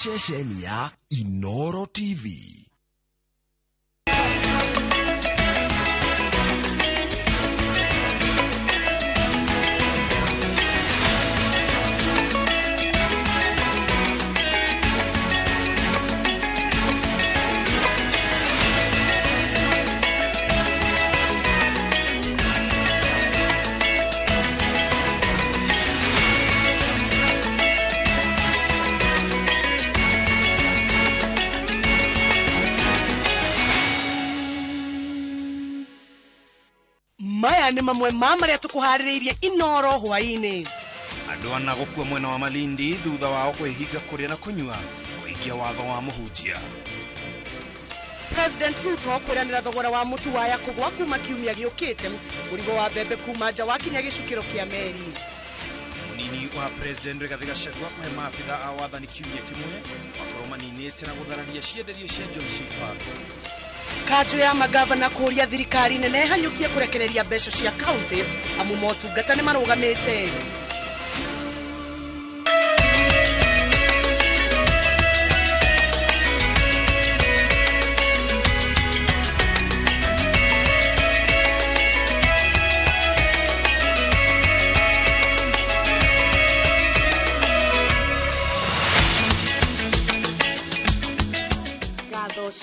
Ceceni ya Inoro TV. Maya nĩ mamwe ma marĩa tũkũharĩrĩirie Inoro hwaĩ-inĩ. Andũ ana gũkua mwena wa Malindi thutha wao kwĩhinga kũrĩa na kũnyua kũhingia watho wa mũhunjia. President Ruto kwĩranĩra thogora wa mũtu waya kũgwa kuma kiumia gĩũkĩte, mũrigo wa mbembe kuma nja wakinya gĩcukĩro kĩa meri. Mũnini wa President Rigathi Gachagua kũhe maabitha a wathani kiumia kĩmwe makorwo maninĩte na gũthararia cienderio cia njohi cia ibango. Kanjũ ya magavana kũũria thirikari nene hanyũkie kũrekereria mbeca cia kaunti amu motungata nĩ marũgamĩte.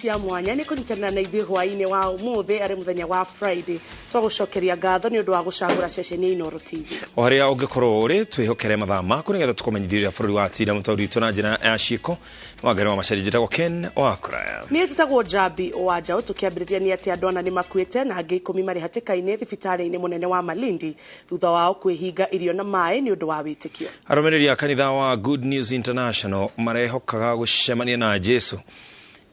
Cia mwanya nĩ kũnyitanĩra na ithuĩ hwaĩ-inĩ wa ũmũthĩ arĩ mũthenya wa Friday. Twagũcokeria ngatho nĩ ũndũ wa gũcagũra ceceni ya Inoro TV. O harĩa ũngĩkorwo ũrĩ twĩhokere mathaa maku nĩgetha tũkũmenyithie ũrĩa bũrũri watinda mũtaũri witũ na njĩra ya ciĩko. Wangari wa Macharia, njĩtagwo Ken wa Kũraya. Niĩ njĩtagwo Njambi wa Njaũ. Tũkĩambĩrĩria nĩ atĩ andũ ana nĩ makuĩte na angĩ 10 marĩ hatĩka-inĩ thibitarĩ-inĩ mũnene wa Malindi thutha wao kwĩhinga irio na maĩ nĩ ũndũ wa wĩtĩkio. Arũmĩrĩri a kanitha wa Good News International marehokaga gũcemania na Jesu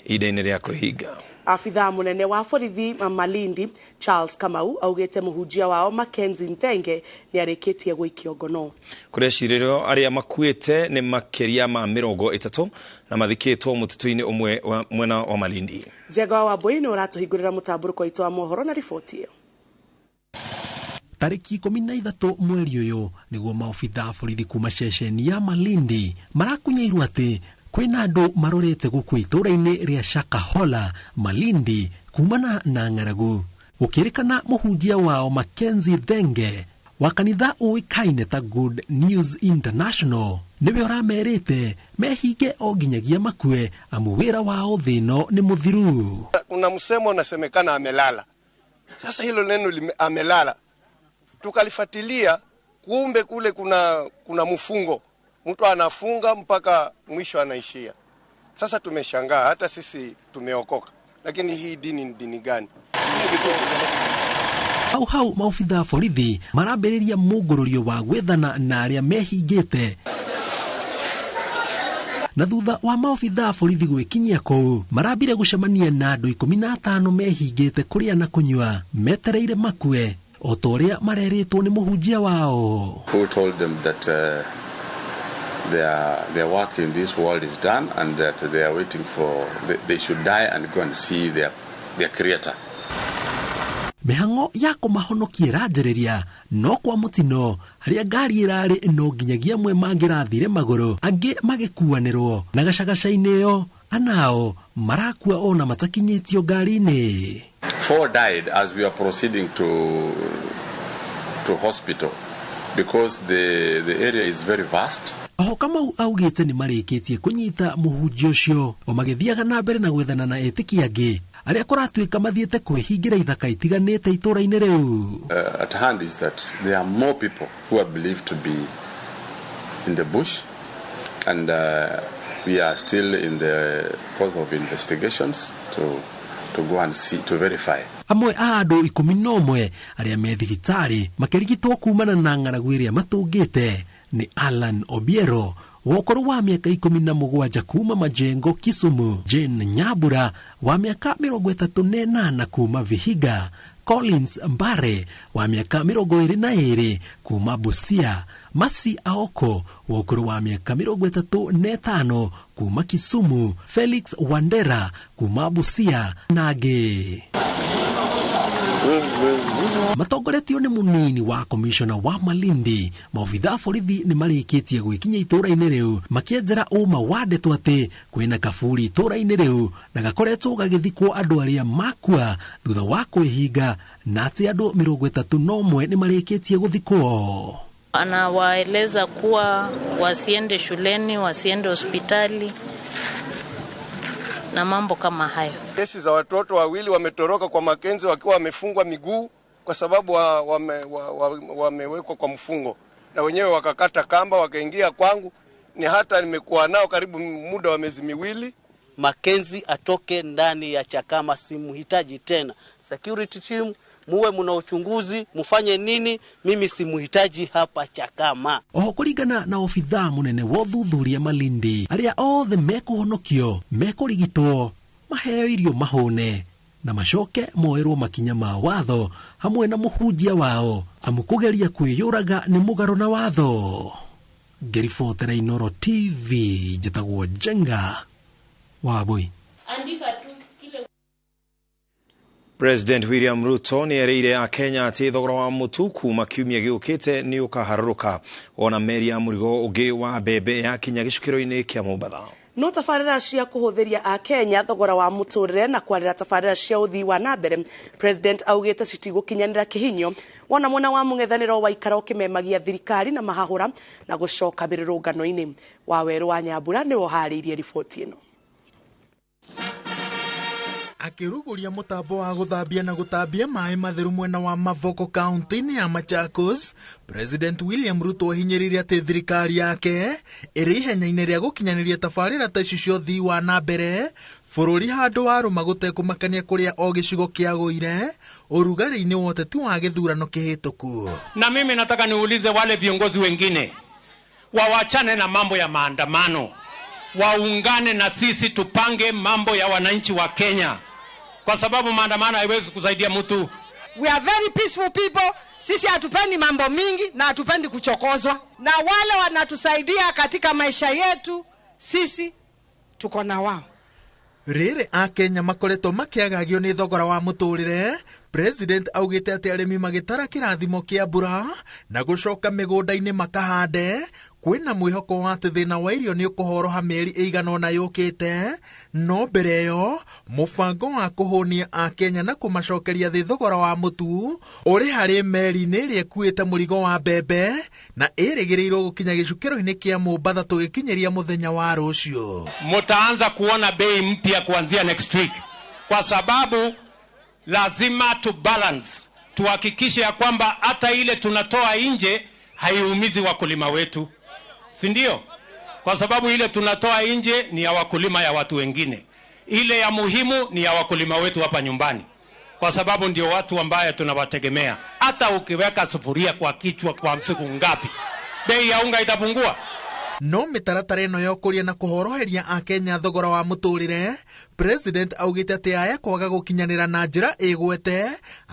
ihinda-inĩ rĩa kwĩhinga. Abithaa mũnene wa borithi Malindi Charles Kamau augĩte mũhunjia wao Mackenzie Nthenge nĩ arĩkĩtie gũikio ngono. Kũrecirĩrio arĩa makuĩte nĩ makĩria ma 30 na mathikĩtwo mũtitũ-inĩ ũmwe mwena wa Malindi. Njenga wa Wambui nĩ ũratũhingũrĩra mũtambũrũko witũ wa mohoro na riboti ĩyo. Tarĩki 13 mweri ũyũ nĩguo maobitha a borithi kuma ceceni ya Malindi marakunyeirwo atĩ kwĩna andũ marorete gũkũ itũũra-inĩ rĩa Shakahola Malindi kumana na ng'aragu. Gũkĩrĩkana mũhunjia wao Mackenzie Thenge wa kanitha ũĩkaine ta Good News International nĩwe ũramerĩte mehinge o nginyagia makue amu wĩra wao thĩ ĩno nĩ mũthiru. Kuna msemo unasemekana amelala. Sasa hilo neno amelala tukalifuatilia, kumbe kule kuna mfungo. Mtu anafunga mpaka mwisho anaishia. Sasa tumeshangaa, hata sisi tumeokoka. Lakini hii dini ni dini gani? Hau hau maobitha borithi marambĩrĩria mũngũrũrio wa gwethana na arĩa mehingĩte. Na thutha wa maobitha borithi gwĩkinyia kũu marambire gũcemania na andũ 15 mehingĩte kũrĩa na kũnyua metereire makue o ta ũrĩa marerĩtwo nĩ mũhunjia wao. Who told them that their work in this world is done and that they are waiting for they should die and go and see their creator. Mĩhang'o ya kũmahonokia ĩranjĩrĩria no kwa mũtino harĩa ngari ĩrarĩ no nginyagia amwe mangĩrathire magũrũ angĩ magĩkuanĩrwo na gacagaca-inĩ ĩyo anao marakua ona matakinyĩtio ngari-inĩ. 4 died as we are proceeding to hospital because the area is very vast. Oho Kamau augĩte nĩ marĩkĩtie kũnyita mũhunjia ũcio o magĩthiaga na mbere na gwethana na etĩkia angĩ arĩa kũratuĩka mathiĩte kwĩhingĩra ithaka itiganĩte itũũra-inĩ rĩu. At hand is that there are more people who are believed to be in the bush and we are still in the course of investigations to go and see, to verify. Amwe a andũ 11 arĩa me thibitarĩ makĩrigitwo kumana na ng'aragu ĩrĩa matũngĩte nĩ Alan Obiero wa ũkũrũ wa mĩaka 17 kuma Majengo Kisumu, Jane Nyabura wa mĩaka 38 kuma Vihiga, Collins Mbare wa mĩaka 22 kuma Busia, Masi Aoko wa ũkũrũ wa mĩaka 35 kuma Kisumu, Felix Wandera kuma Busia na angĩ. Matongoretio nĩ mũnini wa komishona wa Malindi, maobitha borithi nĩ marĩkĩtie gwĩkinya itũũra-inĩ rĩu makĩenjera ũma wa ndeto atĩ kwĩna kaburi itũũra-inĩ rĩu na gakoretwo gagĩthikwo andũ arĩa makua thutha wa kwĩhinga, na atĩ andũ 31 nĩ marĩkĩtie gũthikwo. Anawaeleza kuwa wasiende shuleni, wasiende hospitali na mambo kama hayo. Kesi za watoto wawili wametoroka kwa Makenzi wakiwa wamefungwa miguu kwa sababu wamewekwa kwa mfungo, na wenyewe wakakata kamba wakaingia kwangu. Ni hata nimekuwa nao karibu muda wa miezi miwili. Makenzi atoke ndani ya Chakama, simuhitaji tena. Security team, muwe mna uchunguzi, mufanye nini, mimi simuhitaji hapa Chakama. Oho kũringana na obithaa mũnene wa ũthuthuria Malindi, arĩa othe mekũhonokio mekũrigitwo, maheo irio mahũne na macoke moerwo makinya ma watho hamwe na mũhunjia wao, amu kũgeria kwĩyũraga nĩ mũgarũ na watho. Ngĩribotera Inooro TV, njĩtagwo Njenga Wabui. President William Ruto nĩ erĩire Akenya atĩ thogora wa mũtu kuma kiumia gĩũkĩte nĩ ũkaharũrũka ona meri ya mũrigo ũngĩ wa mbembe yakinya gĩcukĩro-inĩ kĩa Mombatha. No tabarĩra cia kũhũthĩria Akenya thogora wa mũtũrĩre na kwarĩra tabarĩra cia ũthii wa na mbere, President augĩte citigũkinyanĩra kĩhinyo wona mwena wa mũng'ethanĩro waikara ũkĩmemagia thirikari na mahahũra na gũcoka mĩrũrũngano-inĩ. Wawerũ wa Nyambura nĩwe ũharĩirie riboti ĩno. Akĩrugũria mũtambo wa gũthambia na gũtambia maĩ matheru mwena wa Mavoko kaunti-inĩ ya Machakos, President William Ruto ahinyĩrĩirie atĩ thirikari yake ĩrĩ ihenya-inĩ rĩa gũkinyanĩria tabarĩra ta ici cia ũthii wa na mbere bũrũri handũ warũma gũtekũmakania kũrĩa o gĩcigo kĩagũire ũrugarĩ-inĩ wa ũteti wa gĩthurano kĩhĩtũku. Na mimi nataka niulize wale viongozi wengine wawachane na mambo ya maandamano, waungane na sisi tupange mambo ya wananchi wa Kenya, kwa sababu maandamano haiwezi kusaidia mtu. We are very peaceful people. Sisi hatupendi mambo mingi na hatupendi kuchokozwa, na wale wanatusaidia katika maisha yetu sisi tuko na wao. Rĩrĩ Akenya makoretwo makĩagagio nĩ thogora wa mũtũrĩre, President augĩte atĩ arĩmi magĩtara kĩrathimo kĩa mbura na gũcoka mĩgũnda-inĩ makahande, kwĩna mwĩhoko wa atĩ thĩna wa irio nĩ ũkũhoroha mĩeri ĩigana ũna yũkĩte. No mbere ĩyo mũbango wa kũhũnia Akenya na kũmacokeria thĩ thogora wa mũtu ũrĩ harĩ meri-inĩ ĩrĩa ĩkuĩte mũrigo wa mbembe na ĩrĩgĩrĩirwo gũkinya gĩcukĩro-inĩ kĩa Mombatha tũgĩkinyĩria mũthenya wa rũciũ. Mutaanza kuona bei mpya kuanzia next week, kwa sababu lazima tu balance, tuhakikishe ya kwamba hata ile tunatoa nje haiumizi wakulima wetu, si ndio? Kwa sababu ile tunatoa nje ni ya wakulima ya watu wengine, ile ya muhimu ni ya wakulima wetu hapa nyumbani, kwa sababu ndio watu ambaye tunawategemea. Hata ukiweka sufuria kwa kichwa kwa siku ngapi, bei ya unga itapungua? No mĩtaratara ĩno ya ũkũria na kũhoroheria Akenya thogora wa mũtũrĩre, President augĩte atĩ aya kwaga gũkinyanĩra na njĩra ĩgwete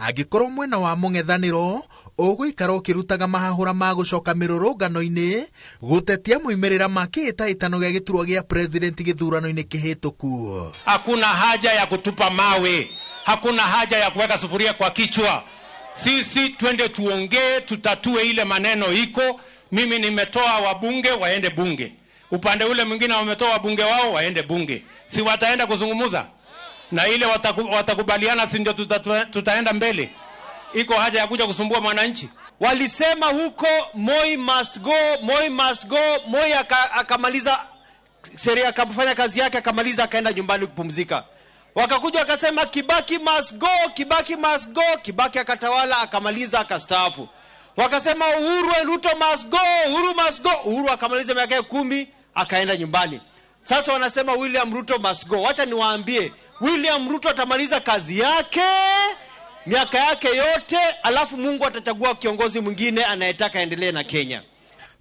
angĩkorwo mwena wa mũng'ethanĩro ũgũikara ũkĩrutaga mahahũra ma gũcoka mĩrũrũngano-inĩ gũtetia moimĩrĩra ma kĩhĩtahĩtano gĩa gĩturwa gĩa President gĩthurano-inĩ kĩhĩtũku. Hakuna haja ya kutupa mawe, hakuna haja ya kuweka sufuria kwa kichwa. Sisi twende tuongee, tutatue ile maneno iko. Mimi nimetoa wabunge waende bunge, upande ule mwingine wametoa wabunge wao waende bunge, si wataenda kuzungumuza na ile watakubaliana, si ndio tutaenda mbele? Iko haja ya kuja kusumbua mwananchi? Walisema huko Moi must go, Moi must go. Moi akamaliza sheria, akafanya kazi yake, akamaliza, akaenda nyumbani kupumzika. Wakakuja wakasema Kibaki must go, Kibaki must go. Kibaki akatawala, akamaliza, akastaafu. Wakasema Uhuru and Ruto must go, Uhuru must go. Uhuru akamaliza miaka 10 akaenda nyumbani. Sasa wanasema William Ruto must go. Wacha niwaambie, William Ruto atamaliza kazi yake miaka yake yote, alafu Mungu atachagua kiongozi mwingine anayetaka endelee na Kenya.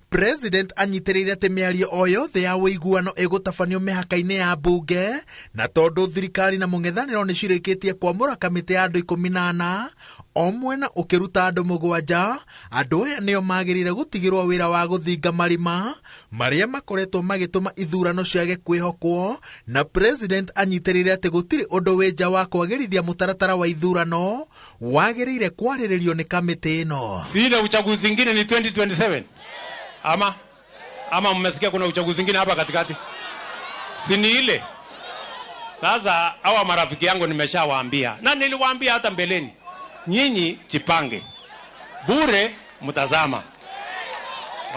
President anyitĩrĩire atĩ mĩario o yothe ya ũiguano ĩgũtabanio mĩhaka-inĩ ya mbunge, na tondũ thirikari na mũng'ethanĩro nĩ cirĩkĩtie kwamũra kamĩtĩ ya andũ 14 O mwena ũkĩruta andũ 7, andũ aya nĩo magĩrĩire gũtigĩrwo wĩra wa gũthinga marima marĩa makoretwo magĩtũma ithurano ciage kwĩhokwo, na president anyitĩrĩire atĩ gũtirĩ ũndũ wĩ nja wa kwagĩrithia mũtaratara wa ithurano wagĩrĩire kwarĩrĩrio nĩ kamĩtĩ ĩno. Si ile uchaguzi ingine ni 2027 ama mmesikia kuna uchaguzi ingine hapa katikati? Si ni ile? Sasa hawa marafiki yangu nimeshawaambia, na niliwaambia hata mbeleni, nyinyi jipange, bure mtazama.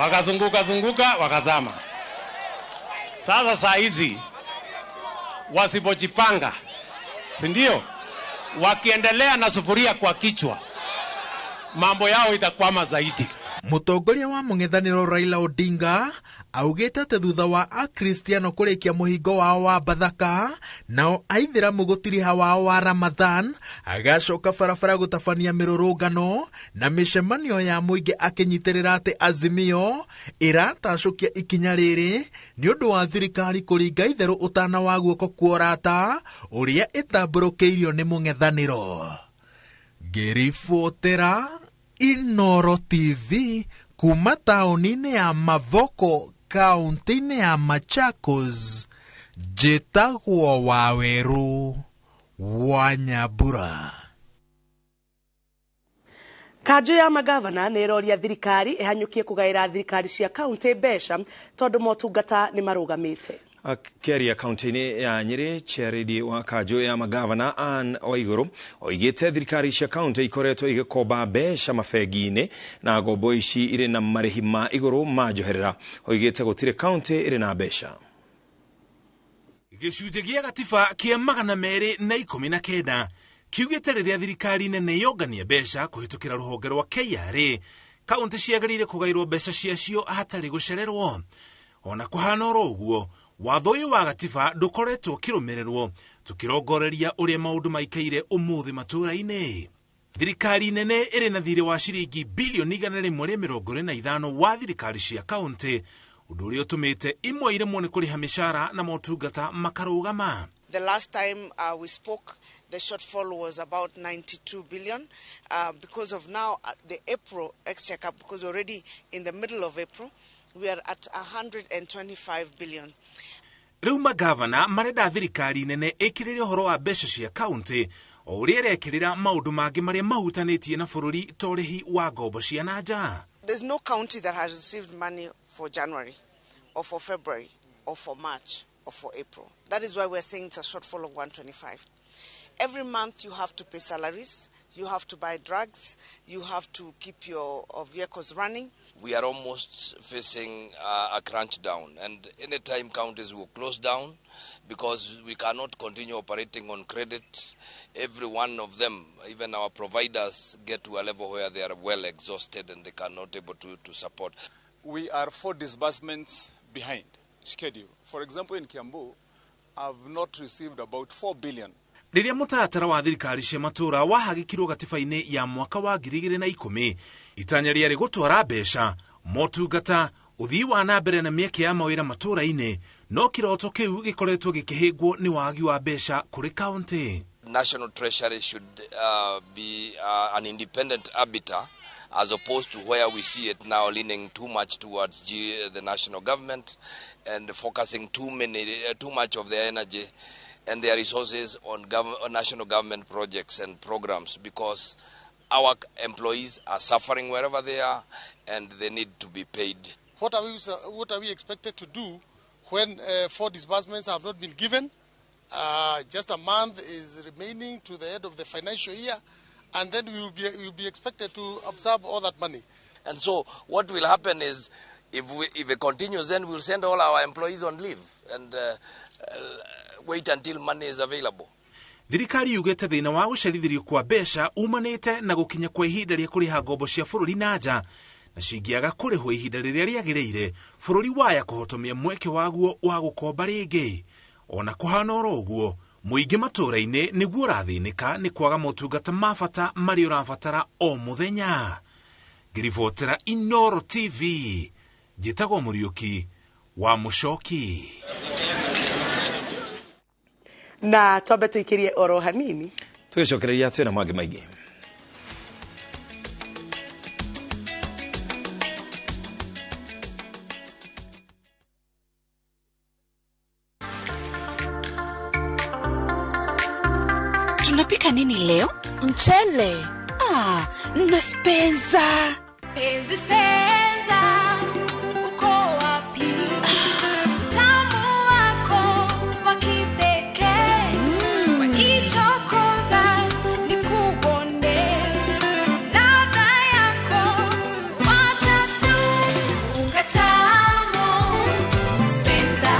Wakazunguka zunguka wakazama. Sasa saa hizi wasipojipanga, si ndio? Wakiendelea na sufuria kwa kichwa, mambo yao itakwama zaidi. Mũtongoria wa mũng'ethanĩro Raila Odinga augĩte atĩ thutha wa Akristiano kũrĩkia mũhingo wao wa Bathaka, nao Aithĩramu gũtiriha wao wa Ramadhan, agacoka barabara gũtabania mĩrũrũngano na mĩcemanio ya mũingĩ akĩnyitĩrĩra atĩ Azimio ĩratacũkia ikinya rĩrĩ nĩ ũndũ wa thirikari kũringa itherũ ũtana wa guoko kwa ũrata ũrĩa ĩtambũrũkĩirio nĩ mũng'ethanĩro. Ngĩribotera Inoro TV kuma taũni-inĩ ya Mavoko, kaunti-inĩ ya Machakos, njĩtagwo Wawerũ wa Nyambura. Kanjũ ya magavana nĩ ĩroria thirikari ĩhanyũkie kũgaĩra thirikari cia kaunti mbeca tondũ motungata nĩ marũgamĩte. Akĩaria kaunti-inĩ ya Nyĩrĩ, chairlady wa kanjũ ya magavana Ann Waiguru oigĩte thirikari cia kaunti ikoretwo igĩkomba mbeca mabengi-inĩ na ngombo ici irĩ na marĩhi ma igũrũ ma njoherera. Oigĩte gũtirĩ kaunti ĩrĩ na mbeca. Gĩcunjĩ gĩa gatiba kĩa 219 kiugĩte rĩrĩa thirikari nene yongania mbeca kũhĩtũkĩra rũhonge rwa KRA, kaunti ciagĩrĩire kũgaĩrwo mbeca ciacio hatarĩ gũcererwo. Ona kũhana oro ũguo, watho ũyũ wa gatiba ndũkoretwo ũkĩrũmĩrĩrwo, tũkĩrongoreria ũrĩa maũndũ maikaire ũmũthĩ matũũra-inĩ. Thirikari nene ĩrĩ na thirĩ wa ciringi bilioni 145 wa thirikari cia kaunti, ũndũ ũrĩa ũtũmĩte imwe iremwo nĩ kũrĩha mĩcara na motungata makarũgama. The last time we spoke, the shortfall was about 92 billion. Because of now the April exchequer, because already in the middle of April, we are at 125 billion. Rĩu magavana marenda thirikari nene ĩkĩrĩre ũhoro wa mbeca cia kaunti o ũrĩa ĩrekĩrĩra maũndũ mangĩ marĩa mahutanĩtie na bũrũri ta ũrĩhi wa ngombo cia na nja. There's no county that has received money for January or for February or for March or for April. That is why we're saying it's a shortfall of 125. Every month you have to pay salaries, you have to buy drugs, you have to keep your vehicles running. We are almost facing a crunch down, and any time counties will close down because we cannot continue operating on credit. Every one of them, even our providers, get to a level where they are well exhausted and they cannot able to support. We are 4 disbursements behind schedule. For example, in Kiambu, I've not received about 4 billion. Rĩrĩa mũtaratara wa thirikari cia matũũra wahagĩkirwo gatiba-inĩ ya mwaka wa 2010, itanya rĩarĩ gũtwara mbeca, motungata, ũthii wa na mbere na mĩeke ya mawĩra matũũra-inĩ, no kĩroto kĩu gĩkoretwo gĩkĩhĩngwo nĩ wagi wa mbeca kũrĩ kaunti. National Treasury should be an independent arbiter, as opposed to where we see it now leaning too much towards the national government and focusing too much of their energy and their resources on national government projects and programs, because our employees are suffering wherever they are and they need to be paid. What are we expected to do when 4 disbursements have not been given? Just a month is remaining to the end of the financial year, and then we will be expected to absorb all that money. And so what will happen is, if it continues, then we'll send all our employees on leave and wait until money is available. Thirikari yugĩte thĩna wa gũcerithĩrio kwa mbeca umanĩte na gũkinya kwa ihinda rĩa kũrĩha ngombo cia bũrũri na nja, na cingĩaga kũrĩhwo ihinda rĩrĩa rĩagĩrĩire, bũrũri waya kũhotomia mweke waguo wa gũkomba rĩngĩ. Ona kũhana oro ũguo, mũingĩ matũũra-inĩ nĩguo ũrathĩnĩka nĩ kwaga motungata ma bata marĩa ũrabatara o mũthenya. Ngĩribotera Inoro TV, njĩtagwo Mũriũki wa Mũcoki. Na twambe tũikĩrie oro hanini, tũgĩcokereria twĩna mangĩ maingĩ. Tunapika nini leo? Mchele. Ah, na Spenza. Penzi Spenza, uko wapi? Utamu wako wa kipekee. Wakichokoza nikubonde. Ladha yako wacha tu unga tamu. Spenza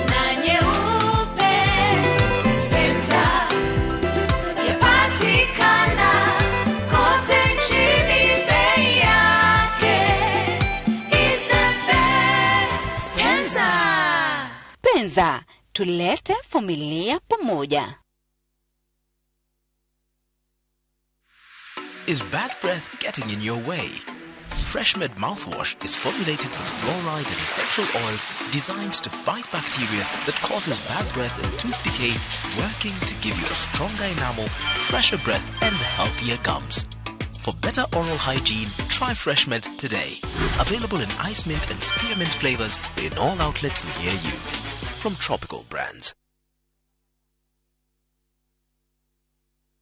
na nyeupe. Spenza yapatikana kote nchini, bei yake is the best. Spenza. Penza, tulete familia pamoja. Is bad breath getting in your way? FreshMed mouthwash is formulated with fluoride and essential oils designed to fight bacteria that causes bad breath and tooth decay, working to give you a stronger enamel, fresher breath, and healthier gums. For better oral hygiene, try FreshMed today. Available in ice mint and spearmint flavors in all outlets near you. From Tropical Brands.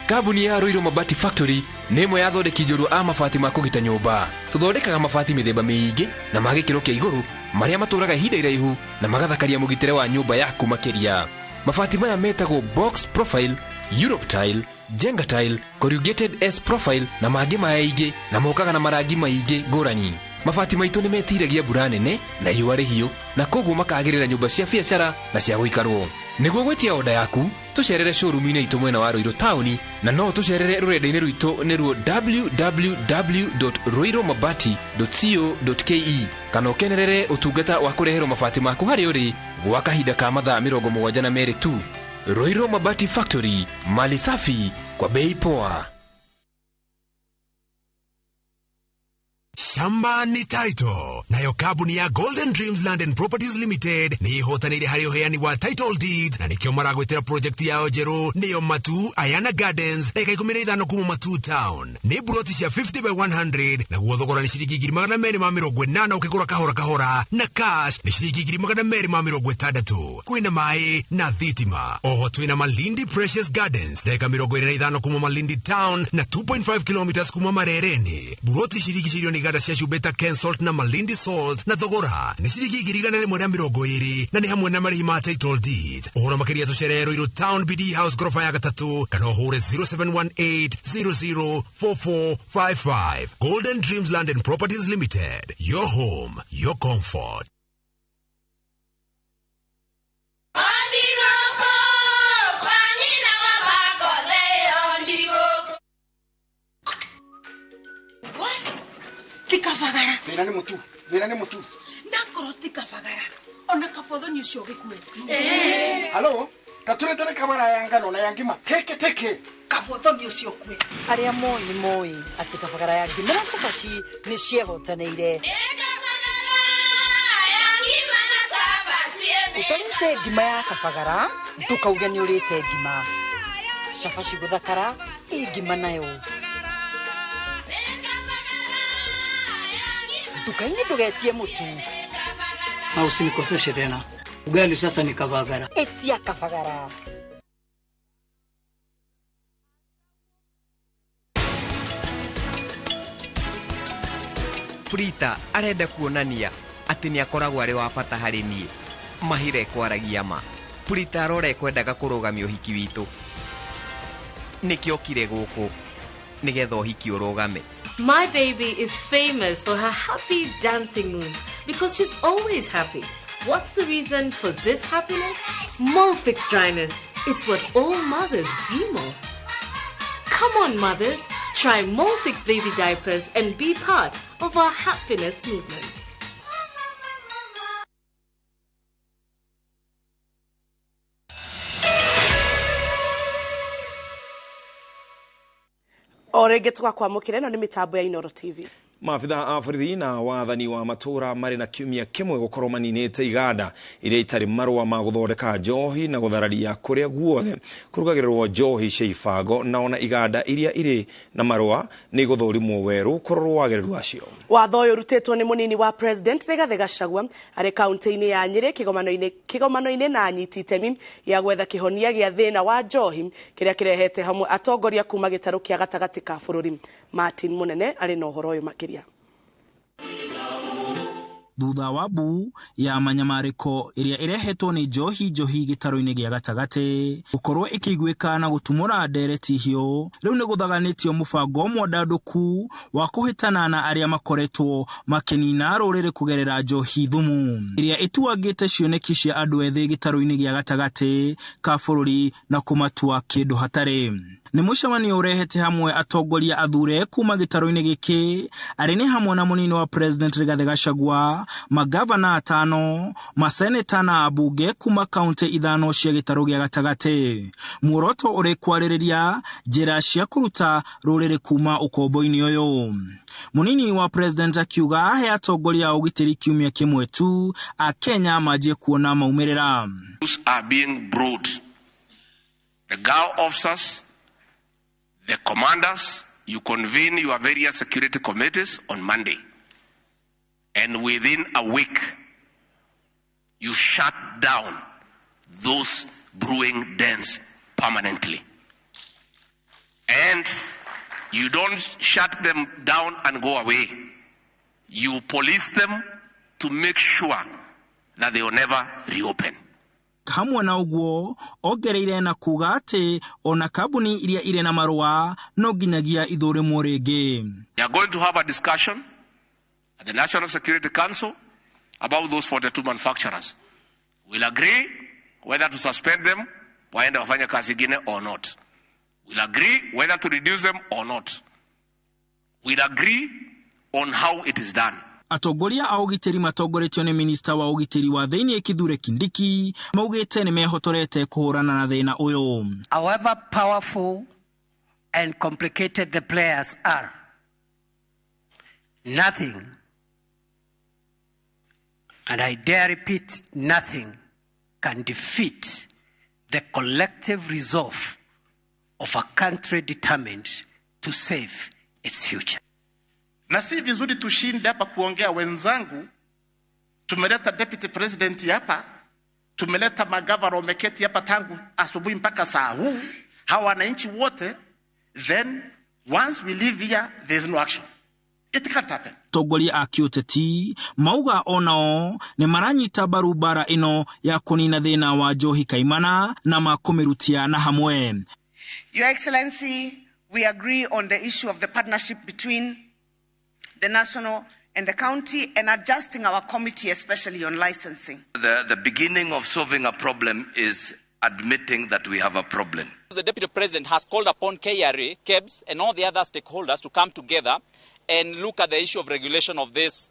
Kambuni ya Ruiru Mabati Factory nĩ ĩmwe ya athondeki njorua a mabati ma kũgita nyũmba. Tũthondekaga mabati mĩthemba mĩingĩ na ma gĩkĩro kĩa igũrũ marĩa matũraga ihinda iraihu na magathakaria mũgitĩre wa nyũmba yaku makĩria. Mabati maya metagwo box profile, Europe tile, Jenga tile, corrugated S profile na mangĩ maingĩ na mokaga na marangi maingĩ ngũrani. Mabati maitũ nĩ metiragia mbura nene na riũa rĩhiũ na koguo makagĩrĩra nyũmba cia biacara na cia gũikarwo. Nĩguo gwĩtia oda yaku, tũcerere showroom-inĩ itũ mwena wa Ruiru taũni na no tũcerere rũrenda-inĩ rwitũ nĩruo www.ruirumabati.co.ke kana ũkenerere ũtungata wa kũreherwo mabati maku harĩa ũrĩ gwa kahinda ka mathaa 72 tu. Ruiru Mabati Factory, mali safi kwa bei poa. Shamba ni title. Nayo kambuni ya Golden Dreams Land and Properties Limited nĩ ihotanĩire harĩ ũheani wa title deeds na nĩkĩo maragwĩtĩra project yao njerũ nĩyo Matu Ayana Gardens, ndagĩka 15 kuma Matu Town. Nĩ buroti cia 50 by 100, naguo thogora nĩ ciringi 280,000 ũkĩgũra kahora kahora, na cash nĩ ciringi 260,000. Kwĩna maĩ na thitima. Oho twĩna Malindi Precious Gardens, ndagĩka 25 kuma Malindi Town na 2.5 kilometers kuma Marereni. Buroti cirigicĩirio nĩ iganda cia cumbĩ ta Kensalt na Malindi Salt, na thogora nĩ ciringi 120,000 na nĩ hamwe na marĩhi ma title deed. Ũhoro makĩria tũcerere Ruiru Town BD House ngoroba ya gatatũ kana ũhũre 0718 004455. Golden Dreams Land and Properties Limited, your home, your comfort. Tikabagara. Thĩna nĩ mũtu, thĩna nĩ mũtu. Nakorwo tikabagara ona kabothoni ũcio ũgĩkue. Halo, taturetere kabara ya ngano na ya ngima teke teke. Kabothoni ũcio ũkue. Arĩa moĩ nĩ moĩ atĩ kabagara ya ngima na cabaci nĩ ciehotanĩire. Ũtarĩte ngima ya kabagara ndũkauge nĩ ũrĩte ngima. Cabaci gũthakara ĩ ngima nayo. Nduka-inĩ ndũgetie mũtu. Na usinikoseshe tena. Ugali sasa ni kabagara. Etia kabagara. Prita arenda kuonania atĩ nĩ akoragwo arĩ wa bata harĩ niĩ. Mahira ekwaragia ma. Prita arora ekwendaga kũrũgamia ũhiki witũ. Nĩkĩo okire gũkũ nĩgetha ũhiki ũrũgame. My baby is famous for her happy dancing moves because she's always happy. What's the reason for this happiness? Molfix dryness. It's what all mothers dream of. Come on, mothers. Try Molfix baby diapers and be part of our happiness movement. O rĩngĩ tũgakwamũkĩra, ĩno nĩ mĩtambo ya Inooro TV. Maabitha a borithi na wathani wa matura marĩ na kiumia kĩmwe gũkorwo maninĩte iganda iria itarĩ marũa ma gũthondeka njohi na gũthararia kũrĩa guothe kũrugagĩrĩrwo njohi cia ibango, na ona iganda iria irĩ na marũa nĩ igũthũrimwo werũ kũrorwo wagĩrĩru wacio. Watho ũyũ ũrutĩtwo nĩ mũnini wa president Rigathĩ Gachagua arĩ kaunti-inĩ ya Nyĩrĩ kĩgomano-inĩ na anyiti itemi gĩa gwetha kĩhonia gĩa thĩna wa njohi kĩrĩa kĩrehete hamwe atongoria kuma gĩtarũ kĩa gatagatĩ ka bũrũri. Martin Munene arĩ na ũhoro ũyũ makĩria. Thutha wa mbu ya manyamarĩko ĩrĩa ĩrehetwo nĩ njohi gĩtarũ-inĩ gĩa gatagatĩ gũkorwo ĩkĩiguĩka na gũtumũra ndereti hiũ, rĩu nĩ gũthaganĩtio mũbango mwandandũku wa kũhĩtana na arĩa makoretwo makĩnina rũrĩrĩ kũgerera njohi thumu ĩrĩa ĩtuangĩte cioneki cia andũ ethĩ gĩtarũ-inĩ gĩa gatagatĩ ka bũrũri na kũmatua kĩndũ hatarĩ. Nĩ mũcemanio ũrehete hamwe atongoria athure kuma gĩtarũ-inĩ gĩkĩ arĩ nĩ hamwe na mũnini wa president Rigathĩ Gachagua, magavana atano, maseneta na ambunge kuma kaunti 5 cia gĩtarũ gĩa gatagatĩ. Muoroto ũrĩ kwarĩrĩria njĩra cia kũruta rũrĩrĩ kuma ũkombo-inĩ ũyũ. Mũnini wa president akiuga ahe atongoria a ũgitĩri kiumia kĩmwe tu a Kenya manjie kuona maumĩrĩra. Are being brewed. The GAO officers, the commanders, you convene your various security committees on Monday. And within a week, you shut down those brewing dens permanently. And you don't shut them down and go away. You police them to make sure that they will never reopen. Hamwe na ũguo ongereire na kuga atĩ ona kambuni iria irĩ na marũa no nginyagia ithũrĩmwo rĩngĩ. We are going to have a discussion at the National Security Council about those 42 manufacturers. We'll agree whether to suspend them, waende wafanye kazi ingine or not. We'll agree whether to reduce them or not. We'll agree on how it is done. Atongoria a ũgitĩri matongoretio nĩ minista wa ũgitĩri wa thĩinĩ Kithure Kindiki maugĩte nĩ mehotorete kũhũrana na thĩna ũyũ. However powerful and complicated the players are, nothing, and I dare repeat, nothing can defeat the collective resolve of a country determined to save its future. Na si vizuri tushinde hapa kuongea wenzangu. Tumeleta deputy president hapa, tumeleta magavana wameketi hapa tangu asubuhi mpaka saa huu, hawa wananchi wote, then once we leave here there is no action. It can't happen. Atongoria a kĩũteti mauga onao nĩ maranyita mbaru mbara ĩno ya kũnina thĩna wa njohi kaimana na makũmĩrutia na hamwe. Your Excellency, we agree on the issue of the partnership between the national and the county and adjusting our committee, especially on licensing. The beginning of solving a problem is admitting that we have a problem. The Deputy President has called upon KRA, KEBS, and all the other stakeholders to come together and look at the issue of regulation of this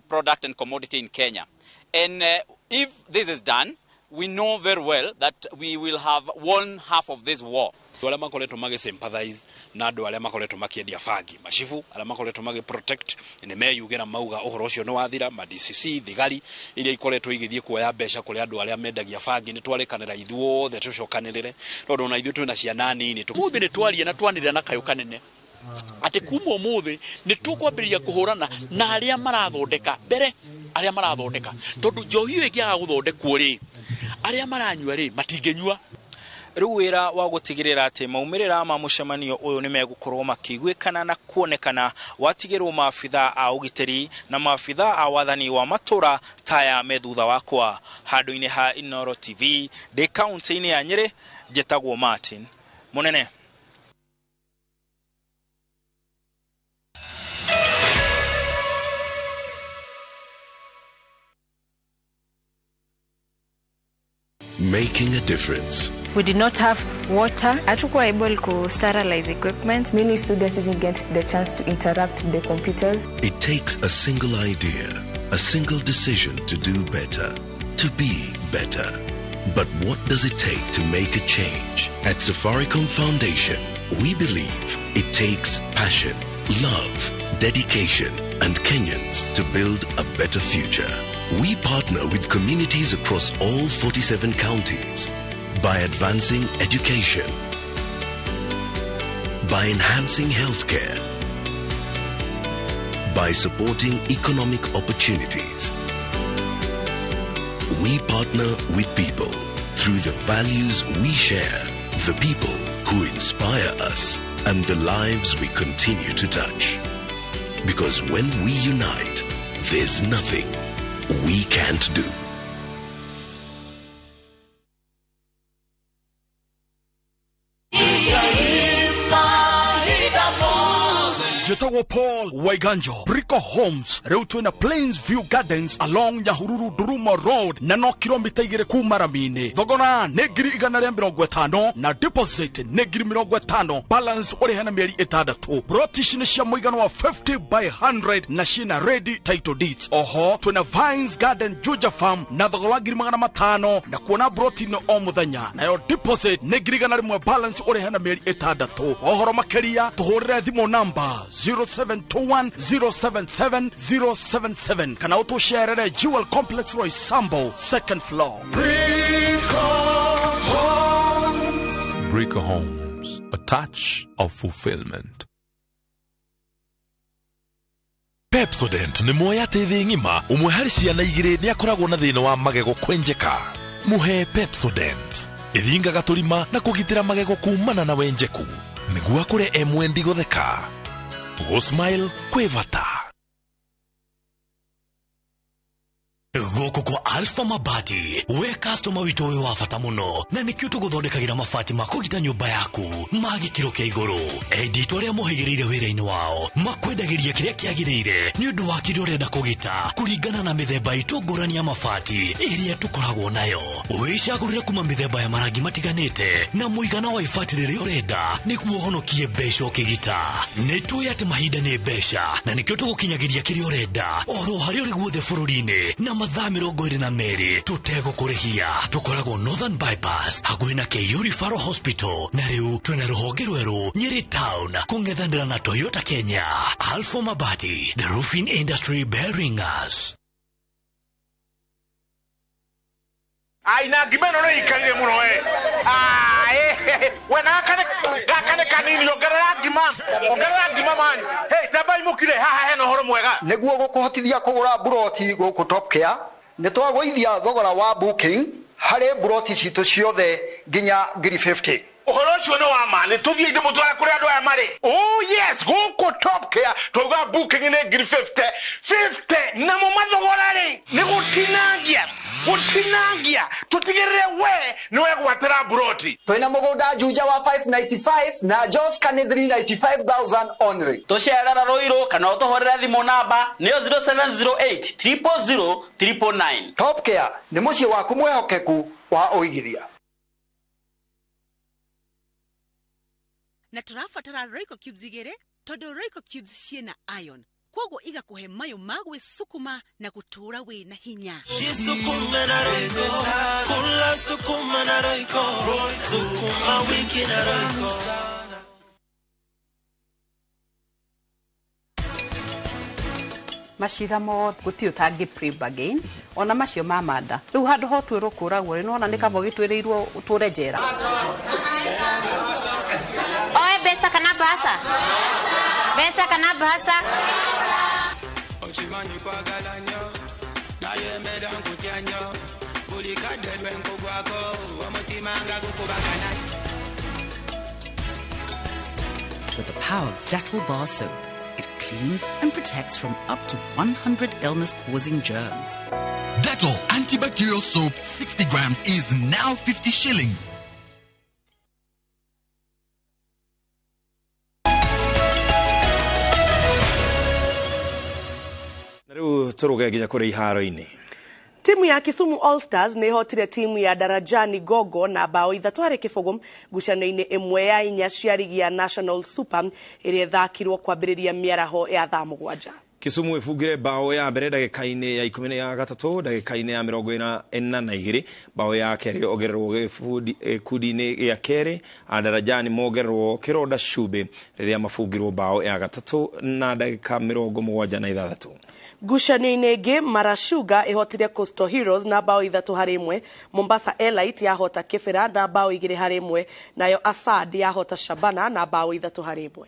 product and commodity in Kenya. And if this is done, we know very well that we will have won half of this war. Arĩa makoretwo magĩ sympathize na andũ arĩa makoretwo makĩendia bangi, macibu arĩa makoretwo magĩ protect nĩ meyugĩra mauga ũhoro ũcio nĩ wathira. Ma DCC thigari iria ikoretwo igĩthiĩ kuoya mbeca kũrĩ andũ arĩa mendagia bangi nĩ twarĩkanĩra ithuothe tũcokanĩrĩre, tondũ ona ithuĩ twĩna ciana nini. Mũthĩ nĩ twaria na twanĩrĩra na kayũ kanene atĩ kuma ũmũthĩ nĩ tũkwambĩrĩria kũhũrana na arĩa marathondeka mbere, arĩa marathondeka, tondũ njohi ĩyo ĩngĩaga gũthondekwo rĩ, arĩa maranyua rĩ matingĩnyua. Rĩu wĩra wa gũtigĩrĩra atĩ maumĩrĩra ma mũcemanio ũyũ nĩ megũkorwo makĩiguĩkana na kuonekana watigĩrwo maabitha a ũgitĩri na maabitha a wathani wa matũra taya me thutha wakwa. Handũ-inĩ ha Inooro TV ndĩ kaunti-inĩ ya Nyĩrĩ, njĩtagwo Martin Munene. Making a difference. We did not have water. Hatukuwa able to sterilize equipment. Many students didn't get the chance to interact with the computers. It takes a single idea, a single decision to do better, to be better. But what does it take to make a change? At Safaricom Foundation, we believe it takes passion, love, dedication, and Kenyans to build a better future. We partner with communities across all 47 counties by advancing education, by enhancing healthcare, by supporting economic opportunities. We partner with people through the values we share, the people who inspire us, and the lives we continue to touch. Because when we unite, there's nothing we can't do. Njĩtagwo Paul Waiganjo, Brico Homes. Rĩu twĩna Plains View Gardens along Nyahururu Ndurumo Road na no kilomita 2 kuma rami-inĩ. Thogora nĩ 150,000 na deposit nĩ 50,000, balance ũrĩhe na mĩeri 6. Broti ici nĩ cia mũigana wa 50 by 100 na ciĩna ready title deeds. Oho twĩna Vines Garden Juja Farm na thogora wa 500,000 na kuona broti nĩ o mũthenya, nayo deposit nĩ 100,000, balance ũrĩhe na mĩeri 6. Ũhoro makĩria tũhũrĩre thimũ namba 0721 077 077 kana ũtũcerere Jewel Complex Roysambu, second floor. Brico Homes, a touch of fulfillment. Pepsodent nĩ muoya atĩ thĩ ng'ima ũmwe harĩ ciana 2 nĩ akoragwo na thĩna wa magego kwenjeka. Mũhe Pepsodent ĩthingaga tũrima na kũgitĩra magego kumana na wenjeku nĩguo akũre e mwendi gũtheka. Go smile kwĩ bata. Gũkũ kwa Alpha Mabati, we customer witũ wĩ wa bata mũno, na nĩkĩo tũgũthondekagĩra mabati ma kũgita nyũmba yaku ma gĩkĩro kĩa igũrũ. Endia itũ arĩa mohĩgĩrĩire wĩra-inĩ wao makwendagĩria kĩrĩa kĩagĩrĩire nĩ ũndũ wa kĩrĩa ũrenda kũgita kũringana na mĩthemba itũ ngũrani ya mabati ĩrĩa tũkoragwo nayo. Wĩcagũrĩre kuma mĩthemba ya marangi matiganĩte na mũigana wa ibati rĩrĩa ũrenda nĩguo ũhonokie mbeca ũkĩgita. Nĩ tũĩ atĩ mahinda nĩ mbeca na nĩkĩo tũgũkinyagĩria kĩrĩa ũrenda oro harĩa ũrĩ guothe bũrũri-inĩ na mathaa 22 tũtegũkũrĩhia. Tũkoragwo Northern Bypass hakuhĩ na KU Referral Hospital, na rĩu twĩna rũhonge rwerũ Nyeri Town kũng'ethanĩra na Toyota Kenya. Alpha Mabati, the roofing industry bearing us. Aina ngima ĩno nĩ ikarire mũno we. We gaka nĩ kanini, ongerera ngima, ongerera ngima man. Hey, tambai mũkire haha hena ũhoro mwega. Nĩguo gũkũhotithia kũgũra buroti gũkũ Top Care, nĩ twagũithia thogora wa booking harĩ buroti citũ ciothe nginya 50,000. Ũhoro ũcio nĩ wa ma, nĩ tũthiĩ ndĩmũtware kũrĩa andũ aya marĩ. Oh yes, gũkũ Top Care twauga booking nĩ 50,000 50, namo mathogora rĩ nĩ gũtinangia gũtinangia, tũtigĩrĩre we nĩ wegwatĩra buroti. Twĩna mũgũnda Juja wa 595 na Joska nĩ 395,000 only. Tũcerera Ruiru kana ũtũhũrĩre thimũ namba nĩyo 0708 000 999. Top Care nĩ mũciĩ waku mwĩhokeku wa ũigithia. Na tũrabatara Royco Cubes 2 tondũ Royco Cubes ciĩna iron, koguo igakũhe mayũ ma gwĩcukuma na gũtũũra wĩna hinya. Jisukume na Royco, kula sukuma na Royco, sukuma wiki na Royco. Macira mothe gũtirĩ ũtangĩ plea bargain ona macio ma manda rĩu handũ ho twĩrwo kũragwo rĩ nĩwona nĩ kaba ũgĩtwĩrĩirwo ũtũre njera. Oe mbeca kana bahasa? Mbeca kana bahasa? With the power of Dettol bar soap, it cleans and protects from up to 100 illness-causing germs. Dettol antibacterial soap 60 grams is now 50 shillings. Rĩu tũrũge nginya kũrĩ iharo-inĩ. Timu ya Kisumu All Stars nĩ ĩhotire timu ya Darajani Gogo na bao 3-0 ngucanio-inĩ ĩmwe ya 4 cia rigi ya National Super ĩrĩa ĩthakirwo kwambĩrĩria mĩaraho ya thaa 7. Kisumu ĩbungire bao ya mbere ndagĩka-inĩ ya 13 ndagĩka-inĩ ya 42 bao ya kerĩ ongererwo gĩkundi-inĩ gĩa kerĩ. Darajani mongererwo kĩronda cumbĩ rĩrĩa mabungirwo bao ya gatatũ na ndagĩka 76. Ngucanio-inĩ ĩngĩ, Mara Sugar ĩhotire Coastal Heroes na bao 3-1, Mombasa Elite yahota Kibera na bao 2-1, nayo Asad yahota Shabana na bao 3-1.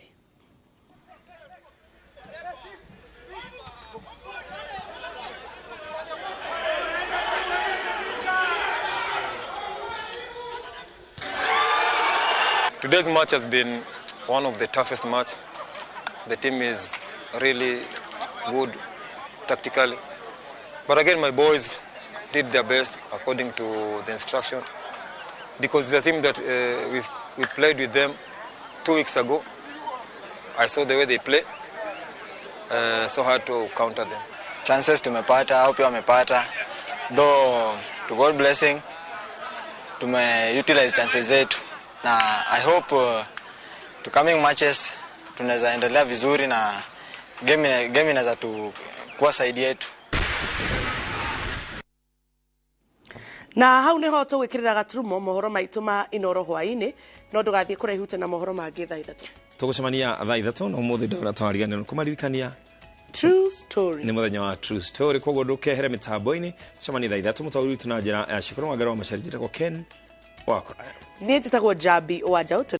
Today's match has been one of the toughest match. The team is really good tactically. But again, my boys did their best according to the instruction, because the team that we played with them 2 weeks ago, I saw the way they play, so hard to counter them. Chances tumepata, au pia wamepata, though to God blessing, tume utilize chances zetu. Na I hope to coming matches tunaweza endelea vizuri na game inaweza tu kuwa side yetu. Na hau niho tugwikirira gaturumo mohoro maitu ma Inoro hwaini, no ndugathie kuraihu na mohoro mangi thaa 3. Tugucemania thaa 3 na umuthi ndora twariganĩrwo kũmaririkania True Story. Nĩ mũthenya wa True Story, koguo ndũkehere mĩtambo-inĩ. Tucemanie thaa 3 mũtaũri witũ na njĩra ya Shikoro Wangari wa Macharia, njĩtagwo Ken Wakora. Niĩ njĩtagwo Jambi wa Njaũ.